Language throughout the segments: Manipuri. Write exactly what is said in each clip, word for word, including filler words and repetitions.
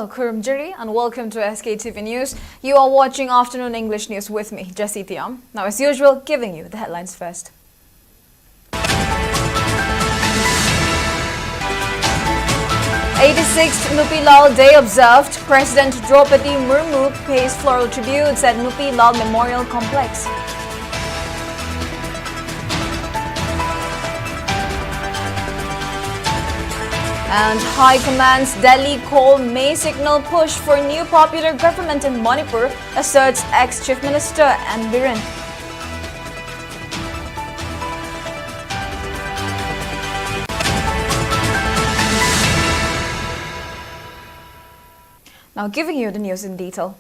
Khurumjiri and welcome to S K T V News. You are watching Afternoon English News with me, Jessie Tiam. Now, as usual, giving you the headlines first. Eighty-sixth Nupi Lal Day observed. President Draupadi Murmu pays floral tributes at Nupi Lal Memorial Complex. And High Command's Delhi call may signal push for new popular government in Manipur, asserts ex-Chief Minister N Biren. Now, giving you the news in detail.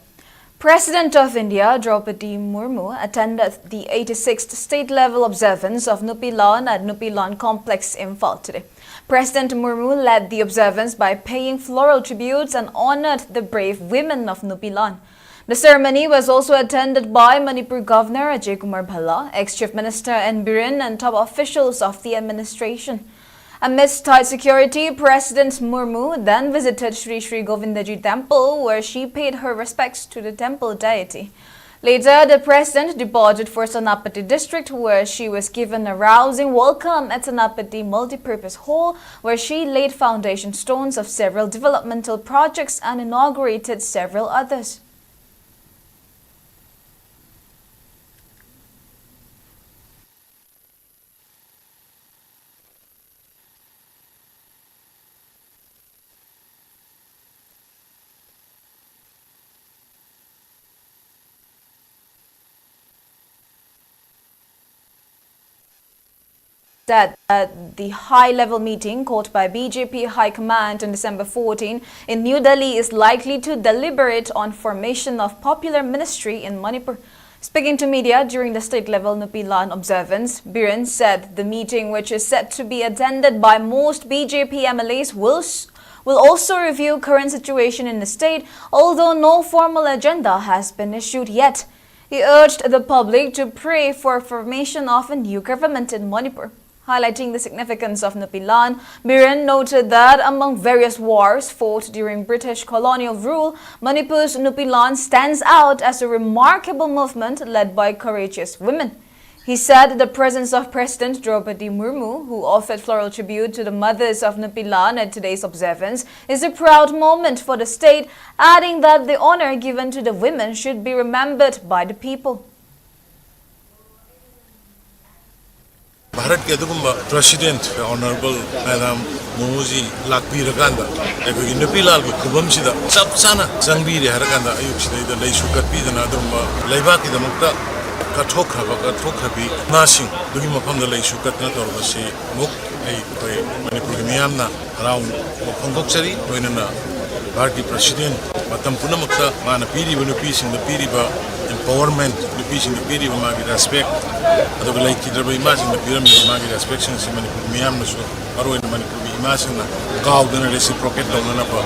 President of India Draupadi Murmu attended the eighty-sixth state-level observance of Nupi Lawn at Nupi Lawn Complex, Imphal today. President Murmu led the observance by paying floral tributes and honored the brave women of Nupi Lawn. The ceremony was also attended by Manipur Governor Ajay Kumar Bhalla, ex-Chief Minister N Biren, and top officials of the administration. Amidst tight security, President Murmu then visited Sri Sri Govindaji Temple, where she paid her respects to the temple deity. Later, the president departed for Senapati district, where she was given a rousing welcome at Senapati Multipurpose Hall, where she laid foundation stones of several developmental projects and inaugurated several others. That, that the high-level meeting called by B J P High Command on December fourteen in New Delhi is likely to deliberate on formation of popular ministry in Manipur. Speaking to media during the state-level Nupi Lawn observance, Biren said the meeting, which is set to be attended by most B J P M L As, will s- will also review current situation in the state, although no formal agenda has been issued yet. He urged the public to pray for formation of a new government in Manipur. Highlighting the significance of Nupilan, Biren noted that among various wars fought during British colonial rule, Manipur's Nupilan stands out as a remarkable movement led by courageous women. He said the presence of President Draupadi Murmu, who offered floral tribute to the mothers of Nupilan at today's observance, is a proud moment for the state, adding that the honor given to the women should be remembered by the people. ꯚꯥꯔꯠꯀꯤ ꯑꯗꯨꯒꯨꯝꯕ ꯄ꯭ꯔꯁꯤꯗꯦꯟꯠ ꯑꯣꯅꯔꯦꯕꯜ ꯃꯦꯗꯥꯝ ꯃꯨꯔꯃꯨꯖꯤ ꯂꯥꯛꯄꯤꯔꯀꯥꯟꯗ ꯑꯩꯈꯣꯏꯒꯤ ꯅꯨꯄꯤ ꯂꯥꯜꯒꯤ ꯈꯨꯕꯝꯁꯤꯗ ꯆꯞ ꯆꯥꯅ ꯆꯪꯕꯤꯔꯦ ꯍꯥꯏꯔꯀꯥꯟꯗ ꯑꯌꯨꯛꯁꯤꯗꯩꯗ ꯂꯩꯁꯨ ꯀꯠꯄꯤꯗꯅ ꯑꯗꯨꯒꯨꯝꯕ ꯂꯩꯕꯥꯛꯀꯤꯗꯃꯛꯇ ꯀꯠꯊꯣꯛꯈ꯭ꯔꯕ ꯀꯠꯊꯣꯛꯈ꯭ꯔꯕꯤ ꯏꯃꯥꯁꯤꯡ ꯑꯗꯨꯒꯤ ꯃꯐꯝꯗ ꯂꯩꯁꯨ ꯀꯠꯇꯅ ꯇꯧꯔꯕꯁꯤ ꯑꯃꯨꯛ ꯑꯩꯈꯣꯏ ꯃꯅꯤꯄꯨꯔꯒꯤ ꯃꯤꯌꯥꯝꯅ ꯍꯔꯥꯎꯕ ꯐꯣꯡꯗꯣꯛꯆꯔꯤ꯫ ꯂꯣꯏꯅꯅ ꯚꯥꯔꯠꯀꯤ ꯄ꯭ꯔꯁꯤꯗꯦꯟꯠ ꯃꯇꯝ ꯄꯨꯝꯅꯃꯛꯇ ꯃꯥꯅ ꯄꯤꯔꯤꯕ ꯅꯨꯄꯤꯁꯤꯡꯗ ꯄꯤꯔꯤꯕ ꯑꯦꯝꯄꯥꯋꯔꯃꯦꯟꯠ, ꯅꯨꯄꯤꯁꯤꯡꯗ ꯄꯤꯔꯤꯕ ꯃꯥꯒꯤ ꯔꯦꯁꯄꯦꯛ, ꯑꯗꯨꯒ ꯂꯩꯈꯤꯗ꯭ꯔꯕ ꯏꯃꯥꯁꯤꯡꯗ ꯄꯤꯔꯝꯃꯤꯕ ꯃꯥꯒꯤ ꯔꯦꯁꯄꯦꯛꯁꯤꯡ ꯑꯁꯤ ꯃꯅꯤꯄꯨꯔ ꯃꯤꯌꯥꯝꯅꯁꯨ, ꯃꯔꯨꯑꯣꯏꯅ ꯃꯅꯤꯄꯨꯔꯒꯤ ꯏꯃꯥꯁꯤꯡꯅ ꯀꯥꯎꯗꯅ ꯔꯦꯁꯤꯄ꯭ꯔꯣꯀꯦꯠ ꯇꯧꯅꯅꯕ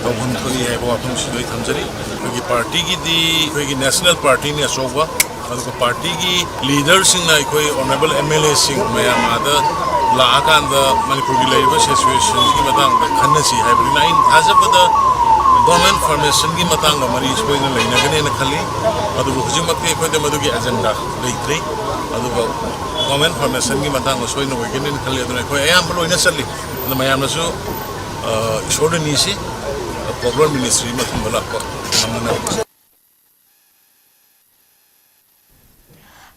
ꯇꯧꯐꯝ ꯊꯣꯛꯏ ꯍꯥꯏꯕ ꯋꯥꯐꯝꯁꯤꯗ ꯑꯩ ꯊꯝꯖꯔꯤ꯫ ꯑꯩꯈꯣꯏꯒꯤ ꯄꯥꯔꯇꯤꯒꯤꯗꯤ, ꯑꯩꯈꯣꯏꯒꯤ ꯅꯦꯁꯅꯦꯜ ꯄꯥꯔꯇꯤꯅꯤ ꯑꯆꯧꯕ, ꯑꯗꯨꯒ ꯄꯥꯔꯇꯤꯒꯤ ꯂꯤꯗꯔꯁꯤꯡꯅ ꯑꯩꯈꯣꯏ ꯑꯣꯅꯔꯦꯕꯜ ꯑꯦꯝ ꯑꯦꯜ ꯑꯦꯁꯤꯡ ꯃꯌꯥꯝ ꯑꯥꯗ ꯂꯥꯛꯑꯀꯥꯟꯗ ꯃꯅꯤꯄꯨꯔꯒꯤ ꯂꯩꯔꯤꯕ ꯁꯤꯆꯨꯋꯦꯁꯟꯒꯤ ꯃꯇꯥꯡꯗ ꯈꯟꯅꯁꯤ ꯍꯥꯏꯕꯅꯤꯅ ꯑꯩꯅ ꯊꯥꯖꯕꯗ ꯒꯣꯔꯃꯦꯟ ꯐꯣꯔꯃꯦꯁꯟꯒꯤ ꯃꯇꯥꯡꯗ ꯃꯔꯤ ꯁꯣꯏꯗꯅ ꯂꯩꯅꯒꯅꯦꯅ ꯈꯜꯂꯤ꯫ ꯑꯗꯨꯕꯨ ꯍꯧꯖꯤꯛꯃꯛꯇꯤ ꯑꯩꯈꯣꯏꯗ ꯃꯗꯨꯒꯤ ꯑꯦꯖꯦꯟꯗꯥ ꯂꯩꯇ꯭ꯔꯤ꯫ ꯑꯗꯨꯒ ꯒꯣꯔꯃꯦꯟ ꯐꯣꯔꯃꯦꯁꯟꯒꯤ ꯃꯇꯥꯡꯗ ꯁꯣꯏꯗꯅ ꯑꯣꯏꯒꯅꯦꯅ ꯈꯜꯂꯤ꯫ ꯑꯗꯨꯅ ꯑꯩꯈꯣꯏ ꯑꯌꯥꯝꯕ ꯂꯣꯏꯅ ꯆꯠꯂꯤ꯫ ꯑꯗꯨꯅ ꯃꯌꯥꯝꯅꯁꯨ, ꯑ, ꯏꯁꯣꯔꯗ ꯅꯤꯁꯤ, ꯄꯣꯄꯨꯂꯔ ꯃꯤꯅꯤꯁꯇ꯭ꯔꯤ ꯃꯊꯪꯗ ꯂꯥꯛꯄ ꯉꯝꯅꯅꯕ꯫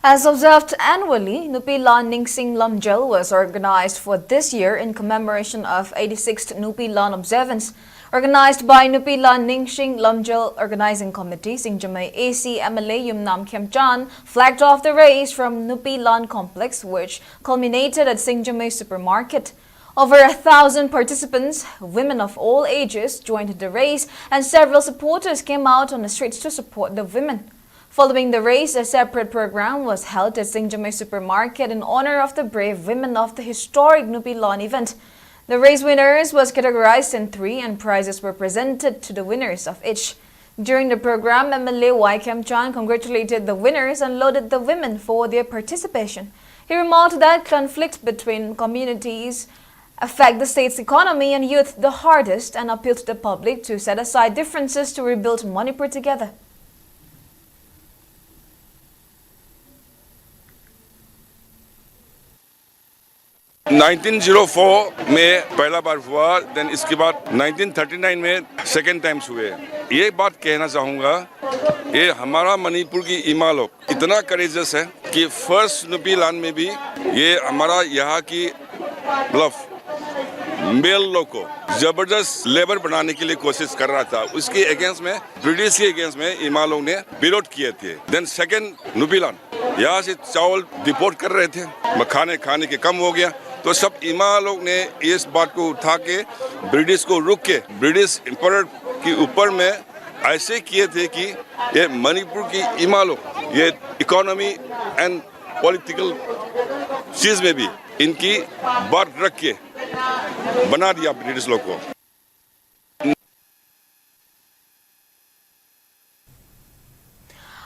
As observed annually, Nupilan Ningsing Lamjal was organized for this year in commemoration of eighty-sixth Nupilan observance. Organized by Nupilan Ningsing Lamjal Organizing Committee, Singjamei A C M L A Yumnam Khemchand flagged off the race from Nupilan Complex, which culminated at Singjamei Supermarket. Over a thousand participants, women of all ages, joined the race, and several supporters came out on the streets to support the women. Following the race, a separate program was held at Singjamei Supermarket in honor of the brave women of the historic Nupilan event. The race winners was categorized in three, and prizes were presented to the winners of each. During the program, M L A Y Khemchand congratulated the winners and lauded the women for their participation. He remarked that conflict between communities affect the state's economy and youth the hardest and appealed to the public to set aside differences to rebuild Manipur together. Nineteen zero four में पहला बार हुआ, देन इसके बाद नाइनटीन थर्टी नाइन में सेकेंड टाइम्स हुए। ये बात कहना चाहूँगा, ये हमारा मणिपुर की इमा लोग इतना करेजियस है कि फर्स्ट नुपी लान में भी ये हमारा यहाँ की मतलब मेल लोग को जबरदस्त लेबर बनाने के लिए कोशिश कर रहा था। उसके अगेंस्ट में, ब्रिटिश के अगेंस्ट में इमा लोग ने विरोध किए थे। देन सेकेंड नुपी लान, यहाँ से चावल डिपोर्ट कर रहे थे, मखाने खाने के कम हो गया, तो सब इमा लोग ने इस बात को उठा के ब्रिटिश को रुक के ब्रिटिश एम्परर के ऊपर में ऐसे किए थे कि ये मणिपुर की इमा लोग ये इकोनॉमी एंड पॉलिटिकल चीज में भी इनकी बात रख के बना दिया ब्रिटिश लोग को।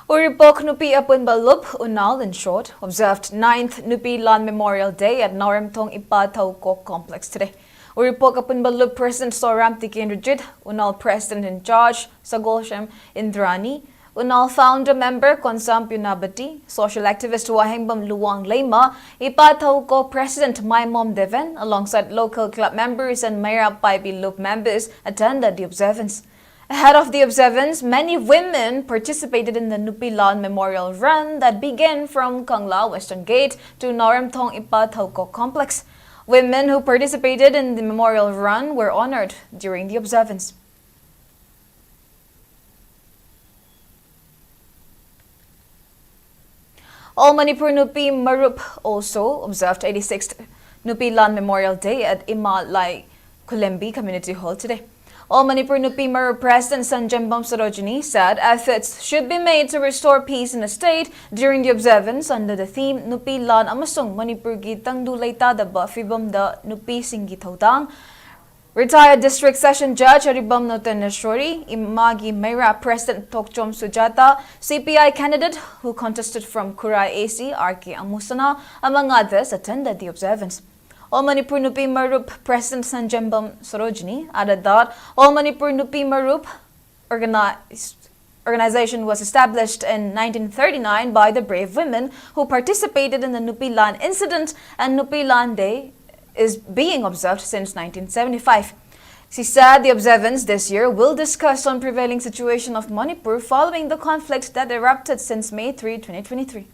Uripok Nupi Apunba Lup, Unal in short, observed ninth Nupi Lan Memorial Day at Naoremthong Ipa Thauko Complex today. Uripok Apunba Lup President Soram Tikendrajit, Unal President in Charge Sagolshem Indrani, Unal founder member Konsam Punabati, social activist Wahengbam Luang Lema, Ipa Thauko President Maimom Deven, alongside local club members and Mayra Paibi Lup members attended the observance. Ahead of the observance, many women participated in the Nupi Lan Memorial Run that began from Kangla Western Gate to Naoremthong Ipa Thauko Complex. Women who participated in the memorial run were honored during the observance. All Manipur Nupi Marup also observed eighty-sixth Nupi Lan Memorial Day at Ima Lai Kulembi Community Hall today. All Manipur Nupi Marup President Sanjambam Sarojini said efforts should be made to restore peace in the state during the observance under the theme Nupi Lan Amasung Manipur Gi Tangdu Leita Daba Fibam Da Nupi Singi Thautang. Retired District Session Judge Aribam Noteneshwari, Imagi Meira President Tokchom Sujata, C P I candidate who contested from Khurai A C R K Amusana, among others, attended the observance. All Manipur Nupi Marup President Sanjembam Sarojini added that All Manipur Nupi Marup organized organization was established in nineteen thirty-nine by the brave women who participated in the Nupi Lan incident, and Nupi Lan Day is being observed since nineteen seventy-five. She said the observance this year will discuss on prevailing situation of Manipur following the conflict that erupted since May three, twenty twenty-three.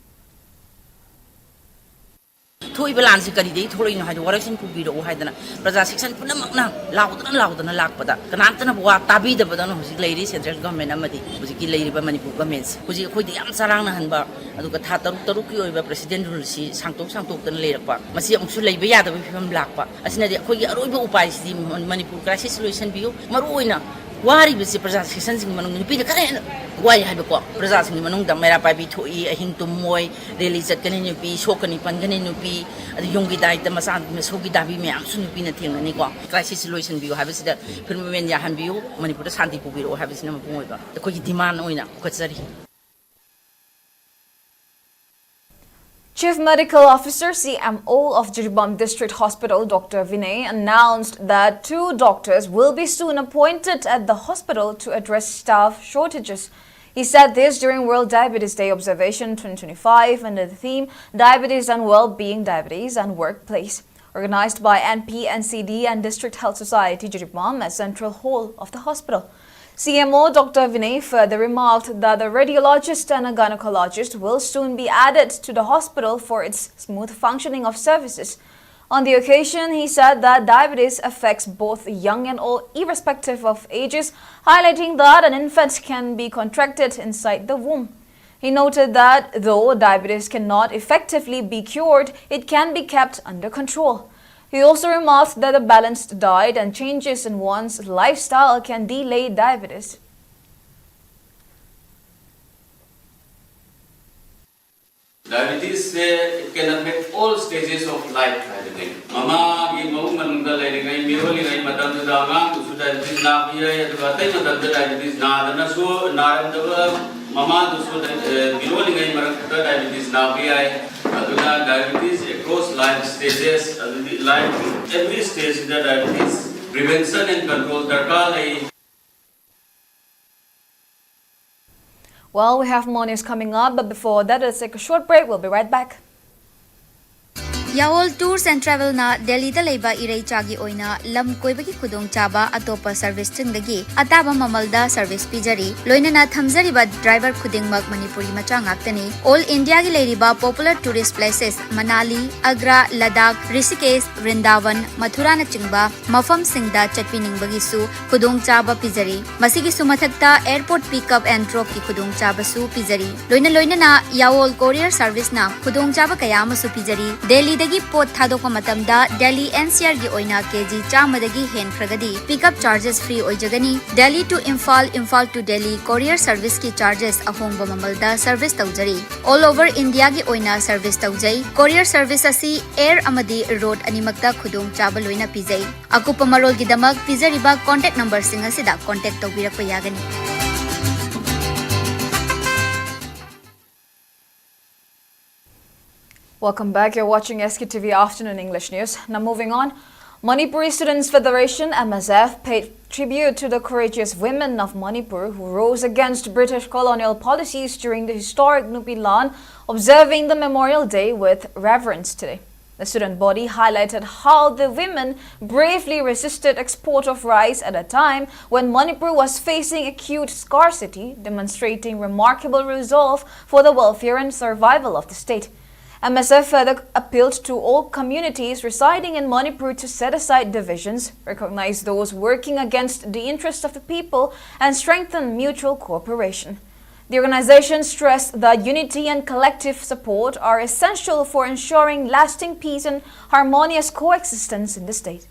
ꯊꯣꯛꯏꯕ ꯂꯥꯟꯁꯤ ꯀꯔꯤꯗꯒꯤ ꯊꯣꯛꯂꯛꯏꯅꯣ ꯍꯥꯏꯗꯤ ꯋꯥꯔꯛꯁꯤꯟ ꯄꯨꯕꯤꯔꯛꯎ ꯍꯥꯏꯗꯅ ꯄ꯭ꯔꯖꯥ ꯁꯦꯛꯁꯟ ꯄꯨꯝꯅꯃꯛꯅ ꯂꯥꯎꯗꯅ ꯂꯥꯎꯗꯅ ꯂꯥꯛꯄꯗ ꯀꯅꯥꯝꯇꯅ ꯋꯥ ꯇꯥꯕꯤꯗꯕꯗꯧꯅ ꯍꯧꯖꯤꯛ ꯂꯩꯔꯤ ꯁꯦꯟꯇ꯭ꯔꯦꯜ ꯒꯚꯔꯟꯃꯦꯟ ꯑꯃꯗꯤ ꯍꯧꯖꯤꯛꯀꯤ ꯂꯩꯔꯤꯕ ꯃꯅꯤꯄꯨꯔ ꯒꯚꯔꯟꯃꯦꯟꯁꯤ ꯍꯧꯖꯤꯛ ꯑꯩꯈꯣꯏꯗ ꯌꯥꯝ ꯆꯔꯥꯡꯅꯍꯟꯕ, ꯑꯗꯨꯒ ꯊꯥ ꯇꯔꯨꯛ ꯇꯔꯨꯛꯀꯤ ꯑꯣꯏꯕ ꯄ꯭ꯔꯦꯁꯤꯗꯦꯟ ꯔꯨꯜꯁꯤ ꯁꯥꯡꯇꯣꯛ ꯁꯥꯡꯇꯣꯛꯇꯅ ꯂꯩꯔꯛꯄ, ꯃꯁꯤ ꯑꯃꯨꯛꯁꯨ ꯂꯩꯕ ꯌꯥꯗꯕꯒꯤ ꯐꯤꯕꯝ ꯂꯥꯛꯄ ꯑꯁꯤꯅꯗꯤ ꯑꯩꯈꯣꯏꯒꯤ ꯑꯔꯣꯏꯕ ꯎꯄꯥꯏꯁꯤꯗꯤ ꯃꯅꯤꯄꯨꯔ ꯀ꯭ꯔꯥꯏꯁꯤꯁ ꯂꯣꯏꯁꯤꯟꯕꯤꯌꯨ꯫ ꯃꯔꯨꯑꯣꯏꯅ ꯋꯥꯔꯤꯕꯁꯤ ꯄ꯭ꯔꯖꯥ ꯁꯦꯛꯁꯟꯁꯤꯡꯒꯤ ꯃꯅꯨꯡꯗ ꯅꯨꯄꯤꯅ ꯈꯔ ꯍꯦꯟꯅ ꯋꯥꯏ ꯍꯥꯏꯕꯀꯣ꯫ ꯄ꯭ꯔꯖꯥꯁꯤꯡꯒꯤ ꯃꯅꯨꯡꯗ ꯃꯩꯔꯥ ꯄꯥꯏꯕꯤ ꯊꯣꯛꯏ, ꯑꯍꯤꯡ ꯇꯨꯝꯃꯣꯏ, ꯔꯦꯂꯤ ꯆꯠꯀꯅꯤ ꯅꯨꯄꯤ, ꯁꯣꯛꯀꯅꯤ ꯄꯟꯒꯅꯤ ꯅꯨꯄꯤ, ꯑꯗꯨ ꯌꯨꯝꯒꯤ ꯗꯥꯏꯇ ꯃꯆꯥ ꯃꯁꯨꯒꯤ ꯗꯥꯕꯤ ꯃꯌꯥꯝꯁꯨ ꯅꯨꯄꯤꯅ ꯊꯦꯡꯅꯅꯤꯀꯣ꯫ ꯀ꯭ꯔꯥꯏꯁꯤꯁ ꯂꯣꯏꯁꯤꯟꯕꯤꯌꯨ ꯍꯥꯏꯕꯁꯤꯗ ꯐꯤꯔꯃꯦꯟ ꯌꯥꯍꯟꯕꯤꯌꯨ, ꯃꯅꯤꯄꯨꯔꯗ ꯁꯥꯟꯇꯤ ꯄꯨꯕꯤꯔꯛꯑꯣ ꯍꯥꯏꯕꯁꯤꯅ ꯃꯄꯨꯡ ꯑꯣꯏꯕ ꯑꯩꯈꯣꯏꯒꯤ ꯗꯤꯃꯥꯟ ꯑꯣꯏꯅ ꯄꯨꯈꯠꯆꯔꯤ꯫ Chief Medical Officer, C M O, of Jiribam District Hospital, Doctor Vinay, announced that two doctors will be soon appointed at the hospital to address staff shortages. He said this during World Diabetes Day observation twenty twenty-five under the theme Diabetes and Well-Being, Diabetes and Workplace, organized by N P N C D and District Health Society Jiribam at Central Hall of the hospital. C M O Doctor Vinay further remarked that a radiologist and a gynecologist will soon be added to the hospital for its smooth functioning of services. On the occasion, he said that diabetes affects both young and old, irrespective of ages, highlighting that an infant can be contracted inside the womb. He noted that though diabetes cannot effectively be cured, it can be kept under control. He also remarked that a balanced diet and changes in one's lifestyle can delay diabetes. Diabetes say, it can affect all stages of life ꯍꯥꯏꯕꯅꯤ꯫ ꯃꯃꯥꯒꯤ ꯃꯕꯨꯛ ꯃꯅꯨꯡꯗ ꯂꯩꯔꯤꯉꯩ, ꯃꯤꯔꯣꯜꯂꯤꯉꯩ ꯃꯇꯝꯗꯨꯗ ꯑꯉꯥꯡꯗꯨꯁꯨ diabetes ꯅꯥꯕ ꯌꯥꯏ, ꯑꯗꯨꯒ ꯑꯇꯩ ꯃꯇꯝꯗ diabetes ꯅꯥꯗꯅꯁꯨ, ꯅꯥꯔꯝꯗꯕ ꯃꯃꯥꯗꯨꯁꯨ, ꯑ, ꯃꯤꯔꯣꯜꯂꯤꯉꯩ ꯃꯔꯛꯇ diabetes ꯅꯥꯕ ꯌꯥꯏ꯫ ꯑꯗꯨꯅ diabetes across life stages, ꯑꯗꯨꯗꯤ life every stage ꯁꯤꯗ diabetes prevention and control ꯗꯔꯀꯥꯔ ꯂꯩ꯫ Well, we have more news coming up, but before that, let's take a short break. We'll be right back. ꯌꯥꯋꯣꯜ Tours and Travelꯅ ꯗꯦꯜꯂꯤꯗ ꯂꯩꯕ ꯏꯔꯩꯆꯥꯒꯤ ꯑꯣꯏꯅ ꯂꯝ ꯀꯣꯏꯕꯒꯤ ꯈꯨꯗꯣꯡꯆꯥꯕ ꯑꯇꯣꯞꯄ serviceꯁꯤꯡꯗꯒꯤ ꯑꯇꯥꯕ ꯃꯃꯜꯗ service ꯄꯤꯖꯔꯤ꯫ ꯂꯣꯏꯅꯅ ꯊꯝꯖꯔꯤꯕ driver ꯈꯨꯗꯤꯡꯃꯛ ꯃꯅꯤꯄꯨꯔꯤ ꯃꯆꯥ ꯉꯥꯛꯇꯅꯤ꯫ All Indiaꯒꯤ ꯂꯩꯔꯤꯕ popular tourist places ꯃꯅꯥꯂꯤ, ꯑꯒ꯭ꯔꯥ, ꯂꯗꯥꯈ, ꯔꯤꯁꯤꯀꯦꯁ, ꯕ꯭ꯔꯤꯟꯗꯥꯕꯟ, ꯃꯊꯨꯔꯥꯅꯆꯤꯡꯕ ꯃꯐꯝꯁꯤꯡꯗ ꯆꯠꯄꯤꯅꯤꯡꯕꯒꯤꯁꯨ ꯈꯨꯗꯣꯡꯆꯥꯕ ꯄꯤꯖꯔꯤ꯫ ꯃꯁꯤꯒꯤꯁꯨ ꯃꯊꯛꯇ airport pick up and dropꯀꯤ ꯈꯨꯗꯣꯡꯆꯥꯕꯁꯨ ꯄꯤꯖꯔꯤ꯫ ꯂꯣꯏꯅ ꯂꯣꯏꯅꯅ ꯌꯥꯋꯣꯜ Courier Serviceꯅ ꯈꯨꯗꯣꯡꯆꯥꯕ ꯀꯌꯥ ꯑꯃꯁꯨ ꯄꯤꯖꯔꯤ꯫ ꯗꯦꯜꯂꯤꯗꯒꯤ ꯄꯣꯠ ꯊꯥꯗꯣꯛꯄ ꯃꯇꯝꯗ ꯗꯦꯜꯂꯤ NCRꯒꯤ ꯑꯣꯏꯅ KG ꯆꯥꯝꯃꯗꯒꯤ ꯍꯦꯟꯈ꯭ꯔꯒꯗꯤ pick up charges free ꯑꯣꯏꯖꯒꯅꯤ꯫ Delhi to Imphal, Imphal to Delhi courier serviceꯀꯤ charges ꯑꯍꯣꯡꯕ ꯃꯃꯜꯗ service ꯇꯧꯖꯔꯤ꯫ All over Indiaꯒꯤ ꯑꯣꯏꯅ service ꯇꯧꯖꯩ꯫ Courier service ꯑꯁꯤ air ꯑꯃꯗꯤ road ꯑꯅꯤꯃꯛꯇ ꯈꯨꯗꯣꯡꯆꯥꯕ ꯂꯣꯏꯅ ꯄꯤꯖꯩ꯫ ꯑꯀꯨꯞꯄ ꯃꯔꯣꯜꯒꯤꯗꯃꯛ ꯄꯤꯖꯔꯤꯕ contact numberꯁꯤꯡ ꯑꯁꯤꯗ contact ꯇꯧꯕꯤꯔꯛꯄ ꯌꯥꯒꯅꯤ꯫ Welcome back. You're watching SKTV Afternoon English News. Now moving on. Manipuri Students Federation, MSF, paid tribute to the courageous women of Manipur who rose against British colonial policies during the historic Nupi Lan, observing the Memorial Day with reverence today. The student body highlighted how the women bravely resisted export of rice at a time when Manipur was facing acute scarcity, demonstrating remarkable resolve for the welfare and survival of the state. MSF further appealed to all communities residing in Manipur to set aside divisions, recognize those working against the interests of the people, and strengthen mutual cooperation. The organization stressed that unity and collective support are essential for ensuring lasting peace and harmonious coexistence in the state.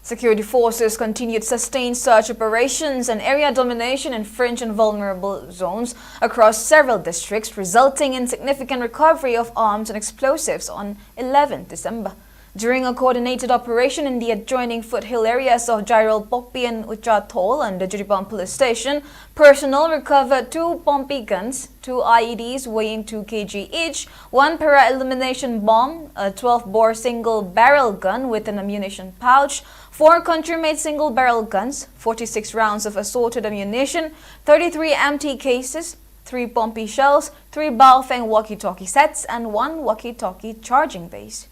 Security forces continued sustained search operations and area domination in fringe and vulnerable zones across several districts, resulting in significant recovery of arms and explosives on eleventh December. During a coordinated operation in the adjoining foothill areas of Jairol Pokpi and Ucha Thol under Jiribam Police Station, personnel recovered two Pompi guns, two I E Ds weighing two K G each, one para-illumination bomb, a twelve-bore single-barrel gun with an ammunition pouch, four country-made single-barrel guns, forty-six rounds of assorted ammunition, thirty-three empty cases, three Pompi shells, three Baofeng walkie-talkie sets, and one walkie-talkie charging base.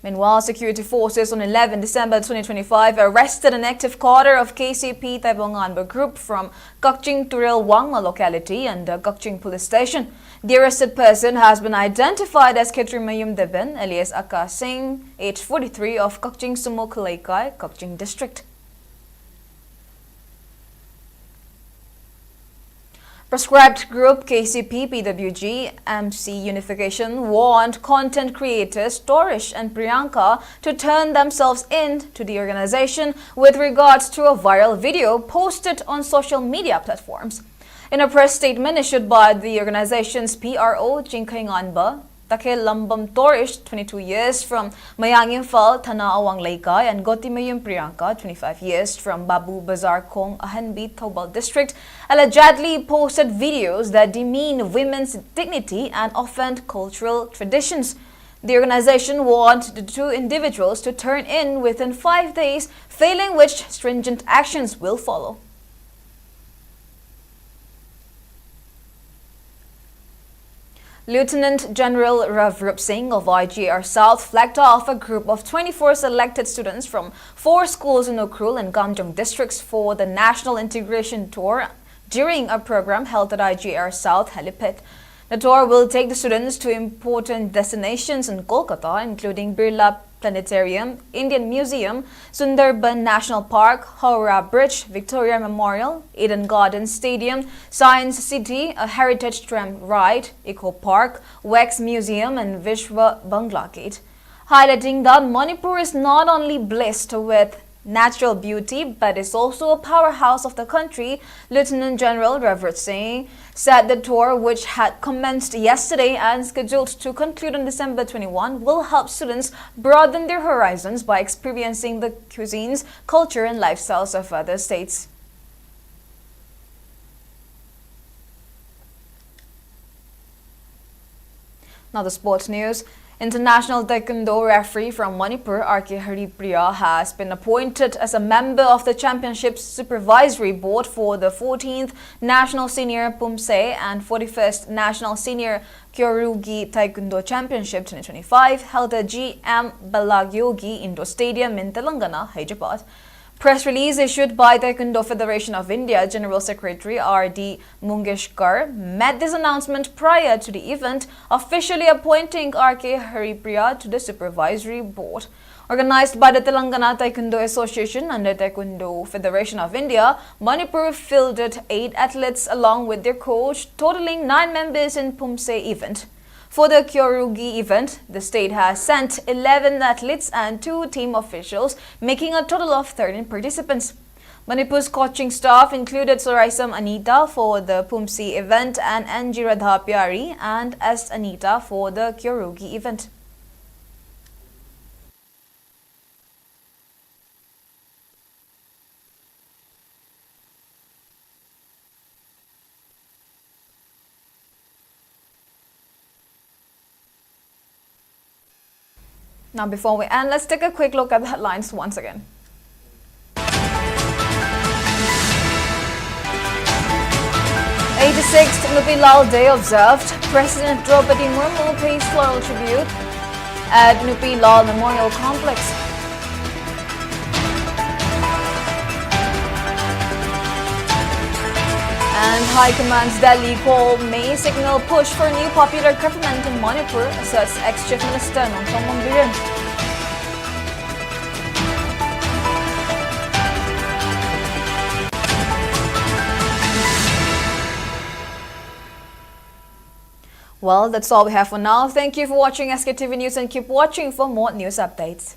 Meanwhile, security forces on eleventh December twenty twenty-five arrested an active cadre of K C P Taibong Anba group from Kakching Turel Wangma locality and the Kakching police station. The arrested person has been identified as Ketrimayum Deben, alias Aka Singh, age forty-three, of Kakching Sumuk Leikai, Kakching district. Proscribed group K C P P W G M C Unification warned content creators Torish and Priyanka to turn themselves in to the organization with regards to a viral video posted on social media platforms. In a press statement issued by the organization's P R O, Chingkhei Nganba, Takhel Lambam Torish, twenty-two years, from Mayang Imphal, Thana Awang Leikai, and Gotimayum Priyanka, twenty-five years, from Babu Bazar Khong Ahanbi, Thoubal District, allegedly posted videos that demean women's dignity and offend cultural traditions. The organization warned the two individuals to turn in within five days, failing which stringent actions will follow. Lieutenant General Rav Rup Singh of I G R South flagged off a group of twenty-four selected students from four schools in Ukhrul and Kamjong districts for the National Integration Tour during a program held at I G R South helipad. The tour will take the students to important destinations in Kolkata, including Birla Planetarium, Indian Museum, Sundarban National Park, Howrah Bridge, Victoria Memorial, Eden Garden Stadium, Science City, a heritage tram ride, Eco Park, Wax Museum, and Vishwa Bangla Gate. Highlighting that Manipur is not only blessed with natural beauty but is also a powerhouse of the country, Lieutenant General Rajiv Singh said the tour, which had commenced yesterday and scheduled to conclude on December twenty-one, will help students broaden their horizons by experiencing the cuisines, culture, and lifestyles of other states. Now, the sports news. International Taekwondo referee from Manipur, R K Haripriya, has been appointed as a member of the championship's supervisory board for the fourteenth National Senior Pumse and forty-first National Senior Kyorugi Taekwondo Championship twenty twenty-five, held at G M Ballagyogi Indoor Stadium in Telangana, Hyderabad. Press release issued by Taekwondo Federation of India General Secretary R D Mungeshkar made this announcement prior to the event, officially appointing R K Haripriya to the supervisory board. Organized by the Telangana Taekwondo Association under Taekwondo Federation of India, Manipur fielded eight athletes along with their coach, totaling nine members in Pumse event. For the Kyorugi event, the state has sent eleven athletes and two team officials, making a total of thirteen participants. Manipur's coaching staff included Soraisam Anita for the Pumse event and N G Radha Pyari and S Anita for the Kyorugi event. Now, before we end, let's take a quick look at the headlines once again. Eighty-sixth Nupi Lal Day observed. President Draupadi Murmu pays floral tribute at Nupi Lal Memorial Complex. And High Command's Delhi call may signal push for new popular government in Manipur, asserts ex-Chief Minister Nongthombam Biren. Well, that's all we have for now. Thank you for watching S K T V News and keep watching for more news updates.